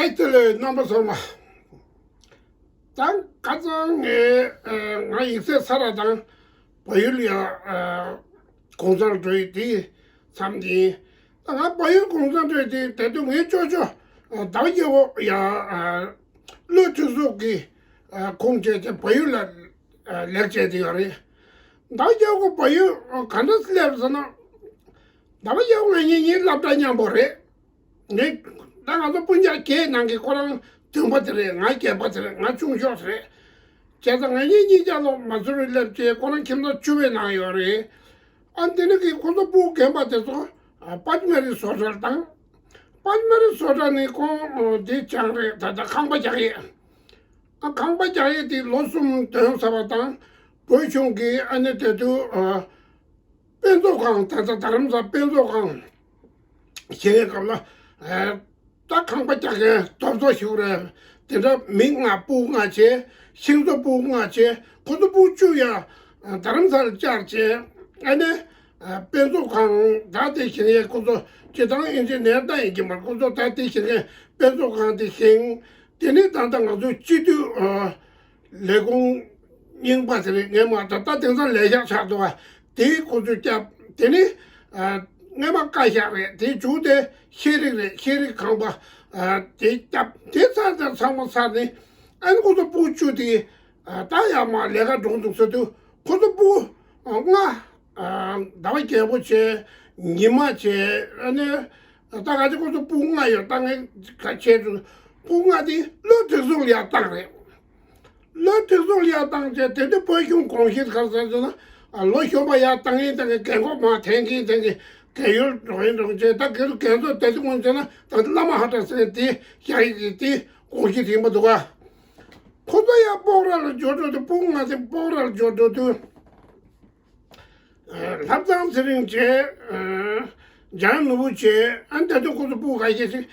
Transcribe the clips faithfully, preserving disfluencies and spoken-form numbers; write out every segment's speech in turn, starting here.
ཨེ་དེ་ལས་རྣམ་པ་ཚང་མ། ད་ཁ་སང་ངས་ང་ཡིག་ཚད་ཚར་བ་དང་བལ་ཡུལ་ཡ་གུང་སེང་འགྲོ་ཡི་དེ་མཚམས་དེ་ཡིན། ད་ང་བལ་ཡུལ་གུང་སེང་འགྲོ་ཡི་དེ་དེ་དུས་ངའི་ཅོ་ཅོ་ཟླ་བ་རྒྱལ་པོ་ཡ་བློ་གྲོས་ཚོགས་ཀྱི་ཁོང་བཅས་ཀྱི་བལ་ཡུལ་ལ་ལེགས་བྱས་དེ་ཡོད་རེད། ཟླ་བ་རྒྱལ་པོ་བལ་ཡུལ་ག་འདྲ་སླེབས་ཟེར་ན། ཟླ་བ་རྒྱལ་པོ་ང་གཉིས་གཉིས་སློབ་གྲྭ་མཉམ་པོ་རེད། ངས་ད་ང་ཚོ་སྤུན་ཀྱག་བརྒྱད་ནང་གི་ཁོ་རང་བདུན་པ་དེ་རེད། ང་བརྒྱད་པ་དེ་རེད། ང་ཆུང་ཤོས་དེ་རེད། བྱས་ཙང་ང་གཉིས་གཉིས་ཀྱང་ལོ་མ་ཟུར་རེ་སླེབས་བྱས་ཁོ་རང་ཁྱིམ་ཚང་བཅུ་པའི་ནང་ཡོད་རེད། ཨ་དེ་ནི་གི་ཁོ་ཚོ་སྤུ་གུ་རྒན་པ་དེ་ཚོ་པཱ་ལི་མ་རི་བཟོ་གྲྭར་བཏང་། པཱ་ལི་མ་རི་བཟོ་གྲྭ་ནི་ཁོང་དེ་སྦྱངས་རེད། ད་ལྟ་ཁང་པ་རྒྱག་ཡས། ཨ་ཁང་པ་རྒྱག་ཡས་དེ་ལོ་གསུམ་འདོན་ཚར་བ་དང་བོད་གཞུང་གི་ཨ་ནི་དེ་དུས་དཔེ་མཛོད་ཁང་། ད་ལྟ་རྡ་རམ་ས་དཔེ་མཛོད་ཁང་བཞེངས་སྐབས་ལ། ཨ་ད་ཁང་པ་རྒྱག་མཁན་རྡོ་བཟོ་ཞིག་རེད། དེ་འདྲ་མི་ལྔ་སྤུ་གུ་ལྔ་བྱས། ཤིང་བཟོ་སྤུ་གུ་ལྔ་བྱས། ཁོ་ཚོ་སྤུ་གུ་བཅུ་ཡ་རྡ་རམ་ས་ལ་བཅར་བྱས། ཨ་ནི་དཔེ་མཛོད་ཁང་ད་དེ་བཞེངས་ཡས་ཁོ་ཚོ་སྤྱིར་བཏང་ཨིན་ཇི་ནེར་ད་ཡིན་གྱི་མ་རེད། ཁོ་ཚོ་ད་དེ་བཞེངས་མཁན་དཔེ་མཛོད་ཁང་དེ་བཞེངས། དེ་ནས་ད་ལྟ་ང་ཚོའི་སྤྱི་འཐུས་ལས་ཁུངས་རྙིང་པ་དེ་རེད། སྔས་མ་ད་ལྟ་དེང་སང་ལས་ཤག་ཆགས་འདུག་པ། དེའི་ཁོ་ཚོས་བསྐྱབས། དེ་ནི་སྔས་མ་བཀའ་ཤག་རེད། དེའི་མཇུག་དེ་ཤེས་རིག་རེད། ཤེས་རིག་ཁང་པ་དེ་བསྐྱབས། དེ་ཚར་དང་ཚང་མ་ཚར་ནས་ཨ་ནི་ཁོ་ཚོ་སྤུ་གུ་བཅུ་དེ་ད་ཡར་མར་ལས་ཀ་འགྲོ་འདུག་ཟེར་དུས་ཁོ་ཚོ་སྤུ་གུ་ལྔ་ཟླ་བ་རྒྱལ་པོ་བྱས། ཉི་མ་བྱས། ཨ་ནི་ད་ག་ཚོད་ཁོ་ཚོ་སྤུ་གུ་ལྔ་ཡོད། ད་ངས་ག་བྱས་འདུག་སྤུ་གུ་ལྔ་དེ་བློ་གྲོས་ཚོགས་ལ་ཡར་བཏང་རེད། བློ་གྲོས་ཚོགས་ལ་ཡར་བཏང་བྱས། དེ་དུས་བོད་གཞུང་དགོངས་གཞི་ག་རེ་ཟེར་ན། ལོ་གཞོན་པ་ཡར་བཏང་ཡིན་བཏང་གི། རྒན་གོག་མར་འཐེན་གྱིན་འཐེན་གྱིན་རྒས་ཡོལ་འགྲོ་ཡིན་འགྲོ་བྱས། ད་རྒན་རྒན་ཚོ་དེ་དུས་ངོས་བྱས་ན་ད་བླ་མ་ཧ་ཏྲ་ཟེར་དེ་བཞག་ཡིན་གྱི། དེ་དགོངས་གཞི་དེ་ཡིན་པ་འདུག་ག་ཁོ་ཚོ་ཡར་སྤོག་ར་ལ་འབྱོར་འགྲོ་དུས། སྤུ་གུ་ལྔ་དེ་སྤོག་ར་ལ་འབྱོར་འགྲོ་དུས། ལྷ་བཟང་ཚེ་རིང་བྱས། འཇམ་དབྱངས་ནོར་བུ་བྱས། ཨ་ནི་ད་དུང་ཁོ་ཚོ་སྤུ་གུ་ཁ་ཤས་ཤིག་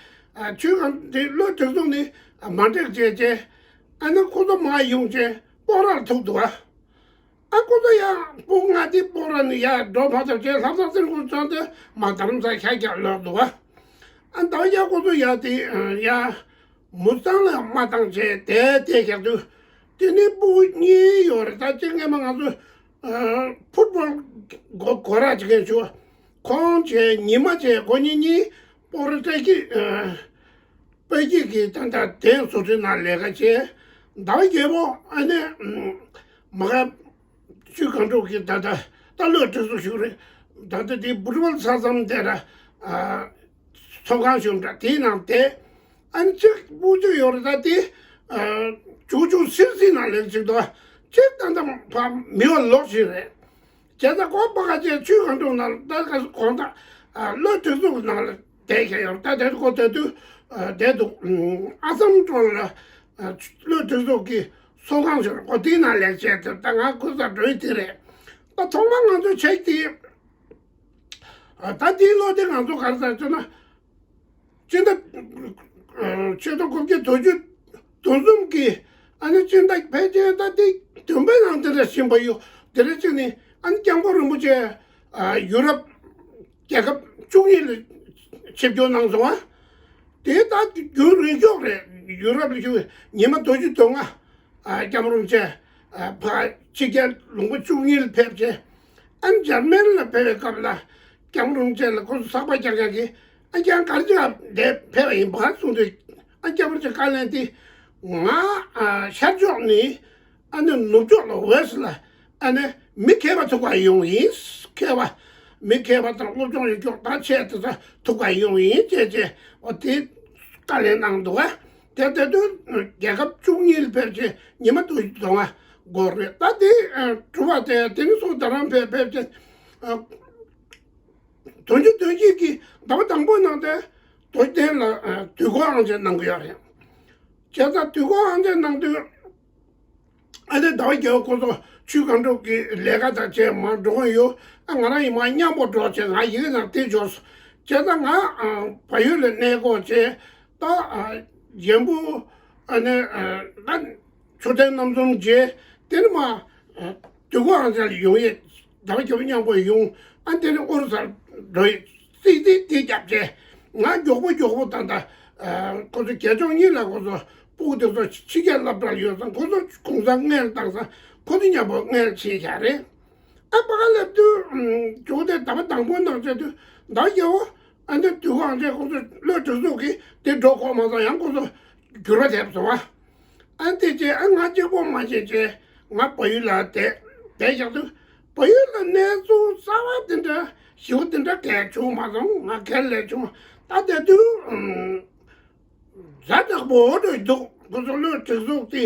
ཆུ་སྒང་དེ་བློ་གྲོས་ཚོགས་ནས་མ་འགྲིག་བྱས་བྱས། ཨ་ནི་ཁོ་ཚོ་མར་ཡོང་བྱས་སྤོག་ར་ལ་ཐུག་འདུག་པ། ཨ་ཁོ་ཚོ་ཡང་སྤུ་གུ་ལྔ་དེ་སྤོག་ར་ནས་ཡར་འགྲོ་བར་དུ་བྱས། ལྷ་བཟང་ཚེ་རིང་ཁོ་ཚོ་དེ་མར་རྡ་རམ་ས་ཤར་རྒྱག་ལོག་འདུག་པ། ཨ་ད་ཡ་ཁོ་ཚོ་ཡ་དེ་ཡ་མུ་སྟེང་ལ་མ་བཏང་བྱས་དེ་དེ་བཞག་དུས། དེ་ནས་སྤུ་གུ་གཉིས་ཡོད་རེད། ད་གཅིག་སྔས་མ་ང་ཚོ་ཕུཊ་བོལ་གོ་གོ་ར་བྱེད་མཁན་ཞུ་བ། ཁོང་བྱས། ཉི་མ་བྱས། ཁོ་གཉིས་གཉིས་སྤོག་ར་བཀྲ་ཤིས་དཔལ་སྐྱིད་ཀྱི་ད་ལྟ་དེ་བཟོ་སྐྲུན་ནང་ལས་ཀ་བྱས། ཟླ་བ་རྒྱལ་པོ་ཨ་ནི་མ་ག་ཆུ་སྒང་དྲུག་གི་ད་ལྟ་ད་བློ་གྲོས་ཚོགས་ཞུགས་རེད། ད་ལྟ་དེ་བུ་ཊི་བལ་ས་མཚམས་དེ་ར་ཚོགས་ཁང་ཞུགས་འདྲ། དེའི་ནང་དེ་ཨ་ནི་གཅིག་སྤུ་གུ་ཡོད་རེད། ད་དེ་ཇུ་ཇུ་སིར་སི་ནང་ལེགས་ཅིག་འདུག་གཅིག་ད་ལྟ་ཕ་མི་བ་ལོག་ཞིག་རེད། བྱས་ཙང་ཁོ་པ་ག་ཅེ་ཆུ་སྒང་དྲུག་ནང་ད་ག་གོང་ད་བློ་གྲོས་ཚོགས་ནང་ལ་བསྡད་ཀྱི་ཡོད། ད་དེ་ཁོ་དེ་དུས་བསྡད་འདུག་ཨ་སམ་ཀྲོལ་ལ་བློ་གྲོས་ཚོགས་ཀྱི་ཚོགས་ཁང་ཞིག་རེད། ཁོ་དེའི་ནང་ལེགས་བྱས་ཏེ། ད་ང་ཁོ་ཚོ་འགྲོ་ཡི་དེ་རེད། ད་ཐོག་མར་ང་ཚོ་ཆེག་དེ་ད་དེའི་ལོ་དེ་ང་ཚོ་ག་རེ་ཟེར་ཅེ་ན། སྤྱི་ཟླ་ཕྱི་ཟླ་དགུ་བརྒྱ་དོན་གཅིག་དོན་གསུམ་གྱི་ཨ་ནི་སྤྱི་ཟླ་ཕལ་ཆེར་ད་དེ་བདུན་པའི་ནང་དེ་འདྲ་ཕྱིན་པ་ཡོད། དེ་རེད་ཅེ་ནི་ཨ་ནི་སྐྱབས་མགོན་རིན་པོ་ཆེ་ཡུ་རོབ་རྒྱལ་ཁབ་བཅུ་གཉིས་ལ་ཆིབས་བསྒྱུར་གནང་སོང་བ། དེ་ད་རྒྱུན་རིང་ཤོས་རེད། ཡུ་རོབ་ལ་བཞུགས་ཉི་མ་དོན་གཅིག་དོན་ལྔ། སྐྱབས་མགོན་རིན་པོ་ཆེ་ཕར་ཕྱི་རྒྱལ་ལུང་པ་བཅུ་གཉིས་ལ་ཕེབས་བྱས། ཨ་ནི་འཇར་མན་ལ་ཕེབས་པའི་སྐབས་ལ་སྐྱབས་མགོན་རིན་པོ་ཆེ་ལ་ཁོ་ཚོ་ཚགས་པར་རྒྱག་མཁན་གྱིས། ཨ་ཁྱེད་རང་ག་རེ་བྱས་འདིར་ཕེབས་པ་ཡིན་པ་གསུངས་དུས། ཨ་སྐྱབས་མགོན་རིན་པོ་ཆེ་བཀའ་ལན་དེ། ང་ཤར་ཕྱོགས་ནས་ཨ་ནི་ནུབ་ཕྱོགས་ལ་ཝེ་སི་ལ་ཨ་ནི་མི་མཁས་པ་ཐུག་པར་ཡོང་ཡིན། མཁས་པ། མི་མཁས་པ་དང་སློབ་སྦྱོང་ཡོད་ཀྱོག་དང་ཆེད་དུ་ཐུག་པར་ཡོང་ཡིན་ཅེས་བྱས། འོ་དེ་བཀའ་ལན་གནང་འདུག་ག་དེ་དེ་དུས་རྒྱལ་ཁབ་བཅུ་གཉིས་ལ་ཕེབས་བྱས་ཉི་མ་དུ་གདོང་ང་འགོར་རེད། ད་དེ་གྲུབ་པ་དེ་དེ་ནས་བཟུང་རྡ་རམ་ཕེབས་ཕེབས་བྱས། དོན་གཅིག་དོན་གཅིག་གི་ཟླ་བ་དང་པོའི་ནང་དེ་རྡོ་རྗེ་གདན་ལ་དུས་འཁོར་དབང་ཆེན་གནང་གི་ཡོད་རེད། བྱས་ཙང་དུས་འཁོར་དབང་ཆེན་གནང་དུས། ཨ་ནི་ཟླ་བ་རྒྱལ་པོ་ཁོ་ཚོ་ཆུ་སྒང་དྲུག་གི་ལས་ཀ་དང་བཅས་མར་འགྲོ་གི་ཡོད། ཨ་ང་རང་ཡིན་མ་མཉམ་པོ་འགྲོ་བྱས་ང་ཡི་གེ་ནང་དེ་འབྱོར་སོང་། བྱས་ཙང་ང་བལ་ཡུལ་ལ་གནས་སྐོར་བྱས། ད་ཡན་པུ་ཨ་ནི་ད་མཆོད་རྟེན་རྣམ་གསུམ་མཇལ། དེ་ནས་མར་དུས་འཁོར་དབང་ཆེན་ལ་ཡོང་ཡས། ཟླ་བ་རྒྱལ་པོ་མཉམ་པོ་ཡོང་། ཨ་དེ་ནས་ཨོ་རི་ས་འགྲོ་ཡས། སྲིད་དེ་དེ་རྒྱབ་བྱས། ང་མགྱོགས་པོ་མགྱོགས་པོ་ད་ད་ ཁོ་ཚོ་རྒྱལ་ལྗོངས་གཉིས་ལ་ཁོ་ཚོ་སྤུ་གུ་དེ་ཚོ་ཕྱི་རྒྱལ་སློབ་གྲྭར་ཡོད་ཙང་ཁོ་ཚོ་གུང་སེང་སྔོན་བཏང་ཙང་ཁོ་ཚོ་མཉམ་པོ་སྔོན་ཕྱིན་བཞག་རེད། ཨ་པ་ག་སླེབས་དུས་ཇོ་བོ་དེ་ཟླ་བ་དང་པོ་ནང་བྱས་དུས་ཟླ་བརྒྱད་པོ་ཨ་འདི་དུས་ཁོ་ཨ་འདྲས་ཁོ་ཚོ་བློ་གྲོས་ཚོགས་ཀྱིས་དེ་འགྲོ་ཁོག་མ་སོང་ཡང་ཁོ་ཚོ་འགྱུར་བ་ཐེབས་སོང་ཨ། ཨ་དེ་རྗེས་ཨ་ང་གཅིག་པོ་མ་ཤེས་རྗེས་ང་བལ་ཡུལ་ལ་བསྡད་བསྡད་བཞག་དུས་བལ་ཡུལ་ལ་གནས་ཚུལ་གསར་བ་དེ་འདྲ་ཞེ་པོ་དེ་འདྲ་གང་བྱུང་མ་སོང་། ང་ག་ལས་བྱུང་ད་དེ་དུས་ཛ་དྲག་པོ་འགྲོ་འདུག་ཁོ་ཚོ་བློ་གྲོས་ཚོགས་དེ་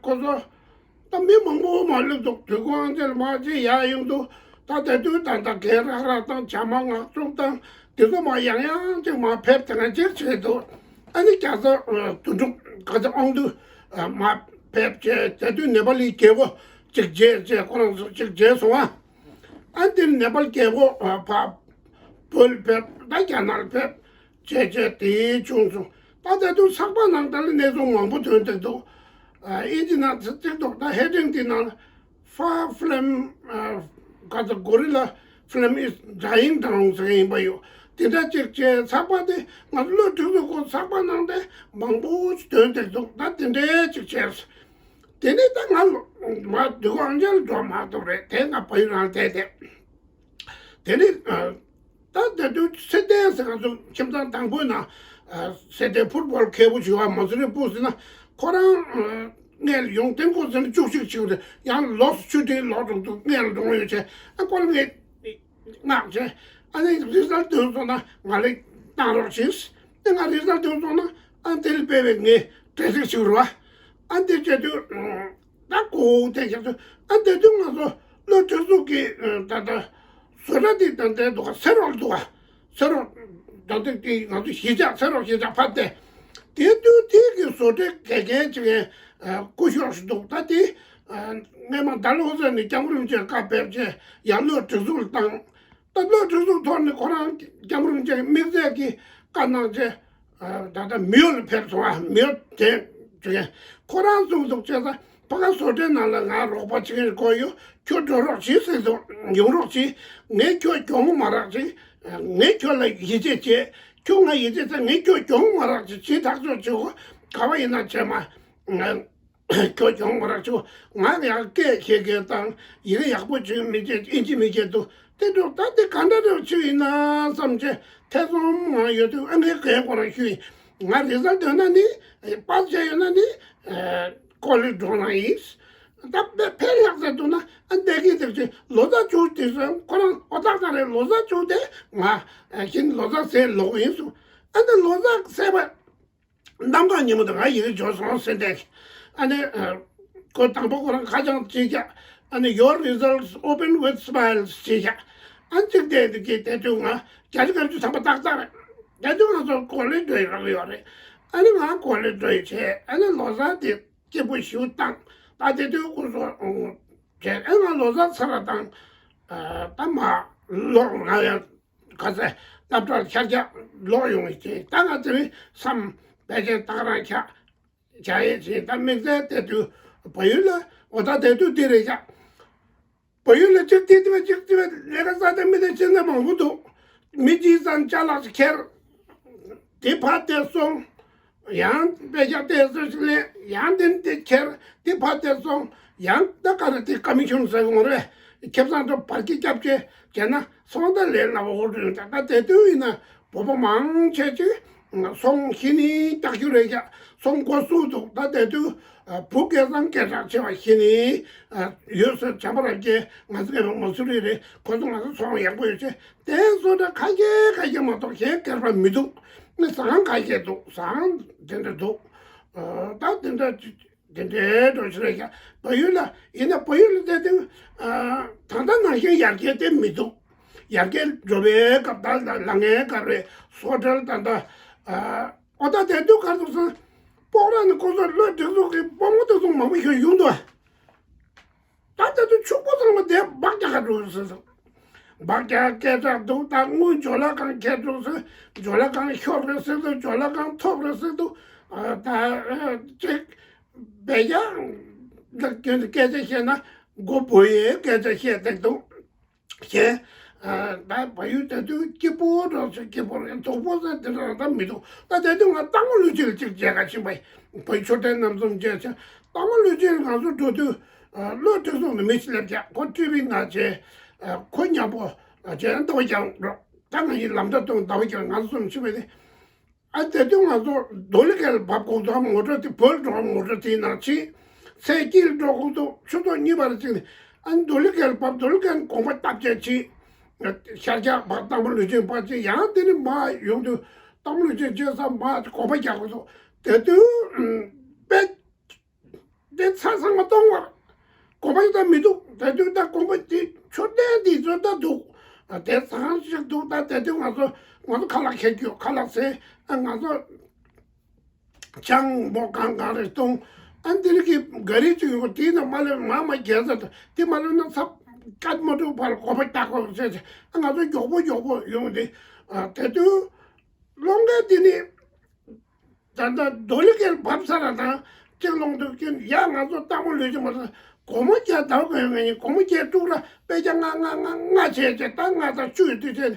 ཁོ་ཚོ་ད་མི་མང་པོ་མ་སླེབས་འདུག་དུས་ཁོ་ཨ་འདྲས་མ་བྱས་ཡར་ཡོང་འདུག་ད་དེ་དུས་ད་ལྟ་རྒན་རག་རག་དང་བྱམས་མ་ངག་རྩུབ་དང་དེ་ཚོ་མ་ཡང་ཡང་ཅིག་མ་ཕེབས་དེ་ང་ཅིག་བྱས་འདུག་ཨ་ནི་རྒྱ་བཟའ་དོན་གྲུབ་ག་ཚོད་ཨང་དུ་མ་ཕེབས་བྱས་དེ་དུས་ནེ་པ་ལི་རྒྱལ་པོ་ཅིག་མཇལ་བྱས་ཁོ་རང་ཚོ་ཅིག་མཇལ་སོང་ཨ། ཨ་འདིར་ནེ་པ་ལི་རྒྱལ་པོ་ཕ་བོད་ཕེབས་ད་རྒྱ་ནག་ཕེབས་བྱས་བྱས་དེ་བྱུང་སོང་། ད་དེ་དུས་ཚགས་པར་ནང་ད་ལ་གནས་ཚུལ་མང་པོ་ཐོན་བསྡད་འདུག་ཨིན་ཇི་ནང་ཚིག་ཐོག་ད་ཧེ་ཌིང་དེ་ནང་ལ་ཧྥ་ཧྥི་ལམ་ག་ཚོད་གོ་རི་ལ་ཧྥི་ལམ་ཨིས་ཌའིང་ཌའུན་ཟེར་མཁན་ཡིན་པ་ཡོད། དེ་འདྲ་ཅིག་བྱས་ཚགས་པར་དེ་ང་ཚོ་བློ་གྲོས་ཚོགས་ཁོ་ཚགས་པར་ནང་དེ་མང་པོ་ཞིག་ཐོན་བསྡད་འདུག་ད་དེ་འདྲའི་ཅིག་བྱས། དེ་ནས་ད་ང་ལོ་མ་དུས་ཁོ་ཨང་ཅལ་འགྲོ་མ་ཐུབ་རེད་དེ་ང་བལ་ཡུལ་རང་བསྡད་དེ། དེ་ནས་ད་དེ་དུས་ཚེ་བརྟན་ཟེར་ང་ཚོ་ཁྱིམ་ཚང་དང་པོའི་ནང་ཚེ་བརྟན་ཕུཊ་བོལ་མཁས་པོ་ཞུ་བ་མ་སུ་རི་སྤུ་ཟེར་ན་ཁོ་རང་སྔས་ལ་ཡོང་དེ་ཁོ་ཟེར་ན་བཅུ་གཅིག་བྱེད་དགོས་དེ་ཡང་ལོགས་སུ་ཆུ་ཁྲིའི་ལོགས་འགྲོ་འདུག་སྔས་ལ་འགྲོ་ཡོད་བྱས་ཨ་ཁོ་ལ་ངས་མངགས་བྱས་ཨ་ནི་རི་ཛལ་ཐོན་སོང་ན་ང་ལ་བཏང་རོགས་བྱས། དེ་ང་རི་ཛལ་ཐོན་སོང་ན་ཨ་དེ་ལ་དཔེ་བའི་ངས་གྲ་སྒྲིག་བྱེད་རོགས་ཨ་དེ་བྱས་དུས། ད་གོ་དེ་ཞིག་ཏུ་ཨ་དེ་དུས་ང་ཚོ་བློ་གྲོས་ཚོགས་ཀྱི་ད་ལྟ་བཟོ་གྲྭ་དེ་ད་ལྟའི་འདུག་ག་སེ་རོགས་འདུག་ག་སེ་རོགས་ད་ལྟ་དེ་ང་ཚོ་གཞིས་ཆགས་སེ་རོགས་གཞིས་ཆགས་ཕར་བལྟས། དེ་དུས་དེ་གི་བཟོ་གྲྭའི་དགེ་རྒན་ཅིག་ཡང་སྐུ་ཞབས་ཤིག་འདུག་ད་དེ་སྔས་མ་ད་ལོ་ཚོ་ནས་སྐྱབས་མགོན་རིན་པོ་ཆེ་བཀའ་ཕེབས་རྗེས་ཡང་བློ་གྲོས་ཚོགས་ལ་བཏང་། ད་བློ་གྲོས་ཚོགས་ཐོག་ནས་ཁོ་རང་སྐྱབས་མགོན་རིན་པོ་ཆེ་གི་དམིགས་བསལ་གྱི་བཀའ་གནང་རྗེས། ད་ལྟ་མིའོ་ལ་ཕེབས་སོང་ཨ། མིའོ་དེ་བྱུང་ཡ་ཁོ་རང་གསུངས་འདུག་བྱས་ཙང་ཕ་ག་བཟོ་གྲྭའི་ནང་ལ་ང་རོགས་པ་བྱེད་མཁན་དགོས་ཡོད། ཁྱོད་འགྲོ་རོགས་བྱེད་ཟེར་འདུག་ཡོང་རོགས་བྱེད། ངས་ཁྱོད་གྱོང་མ་རག་ཅིག་ངས་ཁྱོད་ལ་ཡིད་ཆེས་བྱེད། ཁྱོད་ང་ཡིད་ཆེས་ཚེ་ངས་ཁྱོད་གྱོང་མ་རག་ཅིག་བྱེད་ཐག་ཆོད་བྱེད་གོ་ག་བ་ཡིན་ན་བྱས་མ། ཁྱོད་གྱོང་མ་རག་ཆུ་ང་ཡང་སྐད་ཤེས་མཁན་དང་ཡི་གེ་ཡག་པོ་བྱུང་མི་བྱེད་ཨིན་ཇི་མི་བྱེད་འདུག་དེ་འདྲ་ད་དེ་ག་འདྲ་འདྲ་ཆུ་ཡིན་ན་བསམ་བྱས་ཐེ་ཚོམ་ང་ཡོད་དུས་ཨ་ངའི་རྒན་ཁོ་རང་ཞུས་ཡིན། ང་རི་ཛལ་ཐོན་ན་ནི་པཱས་བྱས་ཡོད་ན་ནི་ཀོ་ལེ་འགྲོ་ན་ཡིན། ད་དཔེ་ཕན་ལྷག་ཟེར་འདུག་ན་ཨ་འདས་ཀྱི་འདུག་ཅེས་ལོ་ཙཱ་བཅུ་དེ་ཚོ་ཁོ་རང་ཨོ་ཏག་ཏག་རེད། ལོ་ཙཱ་བཅུ་དེ་ང་ཞིན་ལོ་ཙཱ་ཟེར་ལོག་ཡིན་སོང་། ཨ་འདི་ལོ་ཙཱ་ཟེར་བ། གནམ་གང་ཉིན་མོ་དུ་ང་ཡི་གེ་འབྱོར་སོང་ཟེར་ཏེ། ཨ་ནི། ཁོ་དང་པོ་ཁོ་རང་ཁ་བྱང་གཅིག་བཞག་ཨ་ནི་Your results open with smiles གཅིག་བཞག་ཨ་གཅིག་དེ་དེ་གི་དེ་དུས་ང་བརྒྱ་ཆ་ལྔ་བཅུ་ཐམ་པ་ཏག་ཏག་རེད། དེ་དུས་ང་ཚོ་ཀོ་ལེ་འགྲོ་ཡི་རག་ཡོད་རེད། ཨ་ནི་ང་ཀོ་ལེ་འགྲོ་ཡི་བྱས་ཨ་ནི་ལོ་གསར་དེ་སྐྱིད་པོ་ཞུ་བཏང་། ད་དེ་དུས་ཁོ་ཚོ་བྱས་ཨ་ང་ལོ་གསར་ཚར་བ་དང་། ད་མ་ལོག་ང་ཡང་། ག་ཚད་སློབ་གྲྭར་ཤར་རྒྱག་ལོག་ཡོང་བའི་རྗེས་ད་ང་དེ་རིང་མཚམས་ཕལ་ཆེར་ད་ག་རང་ཆགས་བྱ་ཡས་བྱས་ད་དམིགས་བསལ་དེ་དུས་བལ་ཡུལ་ལ་འོ་ད་དེ་དུས་འདི་རེད་ཤག་བལ་ཡུལ་ལ་གཅིག་དེ་དེ་བས་གཅིག་དེ་བས་ལས་ཀ་བསགས་ཏེ་མི་དེ་ཕྱིན་ན་མང་པོ་འདུག་མི་གཅིག་ཙམ་ཅ་ལག་ཅིག་ཁྱེར། དེ་ཕར་དེ་སོང་། ཡང་དཔེ་ཆ་དེ་ཚོ་ཞིག་ལེན་ཡང་དེ་དེ་ཁྱེར་དེ་ཕར་དེ་སོང་། ཡང་ད་ག་རེ་དེ་ཀ་མི་ཤོན་ཟེར་གི་མ་རེད། ཁེ་བཟང་དུ་བར་གྱི་སྐྱབས་བཅོལ་བྱས་ན་སོང་ད་ལས་སླ་བོ་རེད། ད་ད་དེ་དུས་ཡིན་ན་བོད་པ་མང་ཆེ་ཅིག་སོང་ཤི་ནི་སྟག་ཤུ་རེད་ཤག་སོང་མགོ་སུ་འདུག་ད་དེ་དུས་བུ་སྐལ་བཟང་སྐད་གྲགས་ཆེ་བ་ཤི་ནི་ཡོད་ཟེར་བྱམས་པ་རབ་རྒྱས་ང་ཚོ་སྐད་པ་མ་སུ་རི་རེད། ཁོ་ཚོ་ང་ཚོ་ཚོང་ཡག་པོ་ཡོད་ཆེ། དེ་སོ་འདྲ་ཁ་ཤས་ཁ་ཤས་མ་གཏོགས་གཞན་སྐལ་པ་མི་འདུག་ནི་ཟ་ཁང་ཁ་ཤས་འདུག་ཟ་ཁང་དེ་འདྲ་འདུག་ད་དེ་འདྲ་དེ་འདྲའི་འགྲོ་ཤི་རེད་ཤག་བལ་ཡུལ་ལ་ཡིན་ན་བལ་ཡུལ་ལ་བསྡད་དུས་ད་ལྟ་ནང་བཞིན་ཡར་རྒྱས་དེ་མི་འདུག་ཡར་རྒྱས་འགྲོ་བའི་སྐབས་ད་ལ་ལ་ངའི་སྐབས་རེད། སོ་ཊལ་ད་ལྟ་ཨོ་ད་དེ་དུས་གར་འདུག་སོང་། སྤོག་ར་ནི་ཁོ་ཚོ་བློས་འགྲིག་ཚོགས་ཀྱི་སྤོ་མོ་དེ་ཚོ་མང་པོ་ཞིག་ཡོང་འདུག་ད་ལྟ་དུ་ཕྱུག་པོ་ཚང་མ་དེ་སྦག་རྒྱག་ག་འགྲོ་ཟེར་སོང་། སྦག་རྒྱག་སྐད་གྲགས་འདུག་ད་དངུལ་ཇོ་ལ་གང་ཁྱེར་འགྲོ་ཟེར། ཇོ་ལ་གང་ཤོར་རེད་ཟེར་འདུག་ཇོ་ལ་གང་ཐོབ་རེད་ཟེར་འདུག་ད་ཅིག་བེ་ཡ་ད་སྐད་ཆ་བཤད་ན་མགོ་བོ་ཡའི་སྐད་ཆ་བཤད་བསྡད་འདུག་གཞན་ ད་བལ་ཡུལ་དེ་དུས་སྐྱིད་པོ་འགྲོ་ཚེ་སྐྱིད་པོ་རེད། སྡུག་པོ་ཚེ་དེ་འདྲ་ད་མི་འདུག་ད་དེ་དུས་ང་སྟག་མོ་ལུས་སྦྱིན་ལ་གཅིག་མཇལ་ག་ཕྱིན་པ་ཡིན། བལ་ཡུལ་མཆོད་རྟེན་རྣམ་གསུམ་མཇལ་ཚེ་སྟག་མོ་ལུས་སྦྱིན་ང་ཚོ་འགྲོ་དུས་བློ་གྲོས་སོང་ནས་མི་ཞིག་སླེབས་ཀྱང་ཁོ་ཀྲི་བི་ན་བྱས། ཁོ་མཉམ་པོ་བྱས་ཟླ་བ་རྒྱང་འགྲོ། ད་ང་ཡི་ལམ་བརྡ་གཏོང་ཟླ་བ་རྒྱང་ང་ཚོ་གསུམ་ཕྱིན་པ་ཡིན། ཨ་དེ་དུས་ང་ཚོ་རྡོ་ལི་ཁལ་བབས་གོང་དུ་མོ་ཊ་དེ་བོད་འགྲོ་མོ་ཊ་དེའི་ནང་ཕྱིན། ཚེ་སྐྱིད་འགྲོ་གོང་དུ་ཆུ་ཚོད་གཉིས་བར་ཅིག་ནས་ཨ་རྡོ་ལི་ཁལ་བབས། རྡོ་ལི་ཁལ་དགོན་པ་བཏབ་བྱས་ཕྱིན། ཤར་རྒྱག་བར་སྟག་མོ་ལུས་སྦྱིན་བར་ཅིག་ཡང་དེ་ནས་མར་ཡོང་དུས་སྟག་མོ་ལུས་སྦྱིན་བྱས་ས་མར་དགོན་པ་རྒྱག་གོང་དུ་དེ་དུས་དཔེ་དེ་ཚ་ཚང་མ་སྟོང་བར། དགོན་པ་ཞིག་ད་མི་འདུག་དེ་དུས་ད་དགོན་པ་དེ་མཆོད་རྟེན་དེ་ཚོ་ད་འདུག་དེ་ཚང་ཞིག་འདུག་ད་དེ་དུས་ང་ཚོ་ང་ཚོ་ཁ་ལག་ཁྱེར་རྒྱུ་ཁ་ལག་ཟས་ང་ཚོ་ཆང་མོ་གང་གང་རེ་བཏུང་། ཨ་འདི་རིགས་ཀྱི་ག་རི་ཅིག་ཡོང་དེའི་ནང་མ་སླེབས་མ་མ་རྒྱལ་ས་དེ་མ་སླེབས་ན་ཚབ་ཀད་མ་འགྲོ་བར་དགོན་པ་རྒྱག་དགོས་ཟེར་ཨ་ང་ཚོ་མགྱོགས་པོ་མགྱོགས་པོ་ཡོང་དེ་དེ་དུས་སློང་མཁན་དེ་ནི། ད་ལྟ་རྡོ་ལི་ཁལ་བབས་ཚར་བ་དང་གཅིག་སློང་དུས་ཀྱི་ཡ་ང་ཚོ་སྟག་མོ་ལུས་སྦྱིན་མ་ཟད་སྒོར་མོ་བརྒྱ་ཟླ་བ་གང་ཡོད་ངེད་གཉིས་སྒོར་མོ་བརྒྱད་དྲུག་ལ་དཔེ་ཆ་ལྔ་ལྔ་ལྔ་ལྔ་བྱས་བྱས་ད་ལྔ་དང་བཅུ་ཡོད་དུས་བྱས་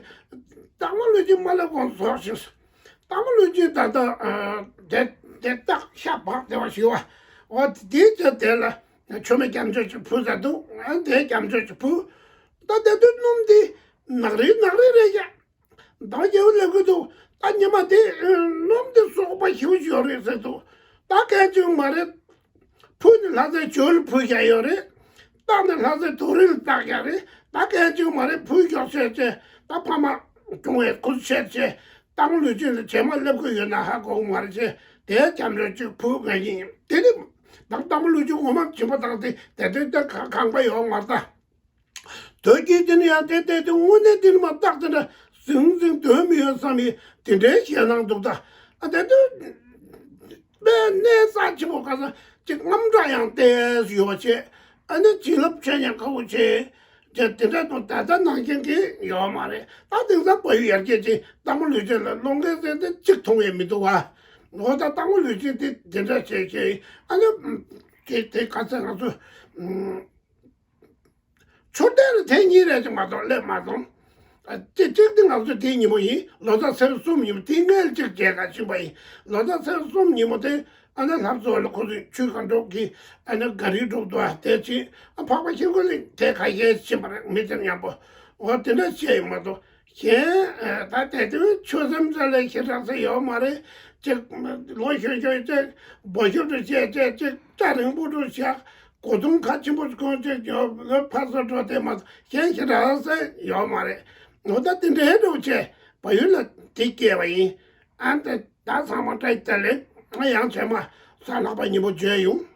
སྟག་མོ་ལུས་སྦྱིན་མ་སླེབས་གོང་རྫོགས་ཤིང་། སྟག་མོ་ལུས་སྦྱིན་ད་ལྟ་དེ་དེ་སྟག་ཤ་བག་དེ་བ་ཞུ་བ་འོ་དེ་བྱས་དེ་ལ་མཆོད་མེ་སྐྱབས་འཇུག་ཅིག་ཕུལ་ས་འདུག་ཨ་དེ་སྐྱབས་འཇུག་ཅིག་ཕུལ། ད་དེ་དུས་སྣུམ་དེ་ནག་རིལ་ནག་རིལ་རེད་ཡ། ཟླ་བ་རྒྱལ་པོ་སླེབས་ཀྱི་འདུག་ད་ཉི་མ་དེ་སྣུམ་དེ་གསོག་པ་ཞེ་པོ་ཅིག་ཡོད་རེད་ཟེར་འདུག་ད་གལ་ཆེན་པོ་མ་རེད། ཕུ་ནི་ལྷ་སའི་ཇོ་ལ་ཕུ་བཞག་ཡོད་རེད། སྟག་ནི་ལྷ་སའི་དུག་རིལ་བཏགས་བཞག་རེད། ད་གལ་ཆེན་པོ་མ་རེད། ཕུ་མགྱོགས་བྱས་བྱས་ད་ཕ་མ་གྱོང་བའི་ཁུ་ཚུར་བྱས་བྱས་སྟག་མོ་ལུས་སྦྱིན་ལ་རྗེས་མ་སླེབས་ཀྱི་ཡོད་ན་ཧ་གོ་གི་མ་རེད་བྱས་དེ་སྐྱབས་འགྲོ་ཅིག་ཕུ་ང་ཡིན། དེ་ནི་ད་སྟག་མོ་ལུས་སྦྱིན་ངོ་མ་བྱིན་པ་དང་དེ་དེ་དུས་ད་ཁང་པ་ཡོད་མ་རེད་ད། དོལ་རྒྱལ་དེ་ནི་ཡང་དེ་ལྟས་དུས་དངོས་གནས་དེ་ནི་མ་བརྟག་དེ་འདྲ་ཟིང་ཟིང་དོན་མི་ཡོད་བསམ་ཡི་དེ་འདྲའི་ཞེད་སྣང་འདུག་ད་ཨ་དེ་དུས་དཔེ་གནས་རྩ་ཆེན་པོ་ག་ས་ཅིག་དངངས་སྐྲག་ཡང་ཏོག་ཙམ་ཡོད་བྱས་ཨ་ནི་བྱིན་རླབས་ཆེ་ཡང་ཁ་བོ་ཆེ་དེ་དེ་འདྲ་དང་ད་ལྟ་ནང་བཞིན་གྱི་ཡོད་མ་རེད། ད་དེང་སང་བལ་ཡུལ་ཡར་རྒྱས་ཀྱི་སྟག་མོ་ལུས་སྦྱིན་ལ་སློང་མཁན་ཟེར་དེ་གཅིག་མཐོང་ཡས་མི་འདུག་བ། འོ་ད་སྟག་མོ་ལུས་སྦྱིན་དེ་དེ་འདྲ་བྱས་བྱས་ཨ་ནི་དེ་དེ་ག་ཚད་ང་ཚོ། མཆོད་རྟེན་ལ་ཐེངས་གཉིས་རེ་ཅིག་མ་གཏོགས་སླེབས་མ་སོང་། ཨ་ཅེ་གཅིག་དེ་ང་ཚོ་དེའི་ཉིན་མོ་ཡིན། ལོ་གསར་ཚེས་གསུམ་ཉིན་མོ་དེའི་སྔོན་ལ་གཅིག་མཇལ་ག་ཕྱིན་པ་ཡིན། ལོ་གསར་ཚེས་གསུམ་ཉིན་མོ་དེ་ཨ་ནི་ལྷ་བཟོ་ལ་ཁོ་ཚོས་ཆུའི་སྒང་དྲུག་གི་ཨ་ནི་ག་རི་སྒྲུག་འདུག་ཨ་དེ་ཕྱིན་ཨ་འཕགས་པ་ཤིང་ཀུན་ལ་དེ་ཁ་ཤས་ཕྱིན་པ་རེད། མི་དེ་མཉམ་པོ་འོ་དེ་འདྲ་བཤད་ཡོད་མ་གཏོགས་གཞན་ད་དེ་དུས་ཆོས་སེམས་ཚ་ལས་ཞེ་དྲག་ས་ཡོད་མ་རེད། ཅིག་ལོ་གཞོན་གཞོན་ཅིག་འབོ་ཞོ་འགྲོ་བཤད་བཤད་ཅིག་སྐྲ་རིང་པོ་འགྲོ་བཤད། གོ་ཐུང་ཁ་ཆེན་པོ་གོན་ཅིག་ཡོད་ཕར་ཚུར་འགྲོ་དེ་མ་གཞན་ཞེ་དྲག་ས་ཡོད་མ་རེད། འོ་ད་དེ་འདྲའི་འགྲོ་བྱས་བལ་ཡུལ་ལ་དེ་སྐྱེས་པ་ཡིན། ཨ་ད་ད་ཚང་མ་བཀྲ་ཤིས་བདེ་ལེགས། ང་ཡང་རྗེས་མ་གཟའ་ལྷག་པ་ཉིན་མོ་མཇལ་ཡོང་།